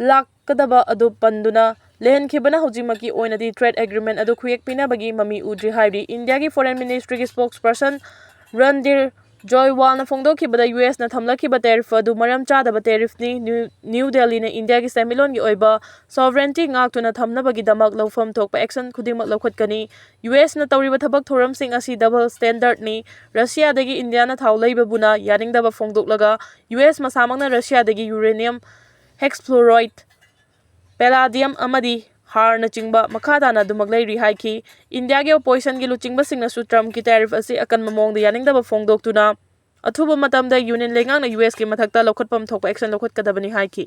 ꯂꯥꯛꯀꯗꯕ ꯑꯗꯨ ꯄꯟꯗꯨꯅ ꯂꯩꯍꯟꯈꯤꯕꯅ ꯍꯧꯖꯤꯛꯃꯛꯀꯤ ꯑꯣꯏꯅꯗꯤ trade agreement ꯑꯗꯨ ꯈꯨꯌꯦꯛ ꯄꯤꯅꯕꯒꯤ ꯃꯃꯤ ꯎꯗ꯭ꯔꯤ ꯍꯥꯏꯔꯤ꯫ ꯏꯟꯗꯤꯌꯥꯒꯤ Foreign Ministryꯒꯤ spokesperson Randhir ꯖꯣꯏꯋꯥꯜꯅ ꯐꯣꯡꯗꯣꯛꯈꯤꯕꯗ, U ꯑꯦꯁꯅ ꯊꯝꯂꯛꯈꯤꯕ tariff ꯑꯗꯨ ꯃꯔꯝ ꯆꯥꯗꯕ tariffꯅꯤ꯫ ꯅ꯭ꯌꯨ, ꯅ꯭ꯌꯨ ꯗꯦꯜꯂꯤꯅ ꯏꯟꯗꯤꯌꯥꯒꯤ ꯁꯦꯟꯃꯤꯠꯂꯣꯟꯒꯤ ꯑꯣꯏꯕ sovereignty ꯉꯥꯛꯇꯨꯅ ꯊꯝꯅꯕꯒꯤꯗꯃꯛ ꯂꯧꯐꯝ ꯊꯣꯛꯄ action ꯈꯨꯗꯤꯡꯃꯛ ꯂꯧꯈꯠꯀꯅꯤ꯫ ꯌꯨ ꯑꯦꯁꯅ ꯇꯧꯔꯤꯕ ꯊꯕꯛ ꯊꯧꯔꯝꯁꯤꯡ ꯑꯁꯤ double standardꯅꯤ꯫ ꯔꯁꯤꯌꯥꯗꯒꯤ ꯏꯟꯗꯤꯌꯥꯅ ꯊꯥꯎ ꯂꯩꯕꯕꯨꯅ ꯌꯥꯅꯤꯡꯗꯕ ꯐꯣꯡꯗꯣꯛꯂꯒ, ꯌꯨ ꯑꯦꯁ ꯃꯁꯥꯃꯛꯅ ꯔꯁꯤꯌꯥꯗꯒꯤ uranium, hexafluoride, palladium ꯑꯃꯗꯤ ꯍꯥꯔꯅꯆꯤꯡꯕ ꯃꯈꯥ ꯇꯥꯅ ꯑꯗꯨꯃꯛ ꯂꯩꯔꯤ ꯍꯥꯏꯈꯤ꯫ ꯏꯟꯗꯤꯌꯥꯒꯤ oppositionꯒꯤ ꯂꯨꯆꯤꯡꯕꯁꯤꯡꯅꯁꯨ Trumpꯀꯤ tariff ꯑꯁꯤ ꯑꯀꯟꯕ ꯃꯑꯣꯡꯗ ꯌꯥꯅꯤꯡꯗꯕ ꯐꯣꯡꯗꯣꯛꯇꯨꯅ ꯑꯊꯨꯕ ꯃꯇꯝꯗ ꯌꯨꯅꯤꯌꯟ ꯂꯩꯉꯥꯛꯅ ꯌꯨ ꯑꯦꯁꯀꯤ ꯃꯊꯛꯇ ꯂꯧꯈꯠꯐꯝ ꯊꯣꯛꯄ ꯑꯦꯛꯁꯟ ꯂꯧꯈꯠꯀꯗꯕꯅꯤ ꯍꯥꯏꯈꯤ꯫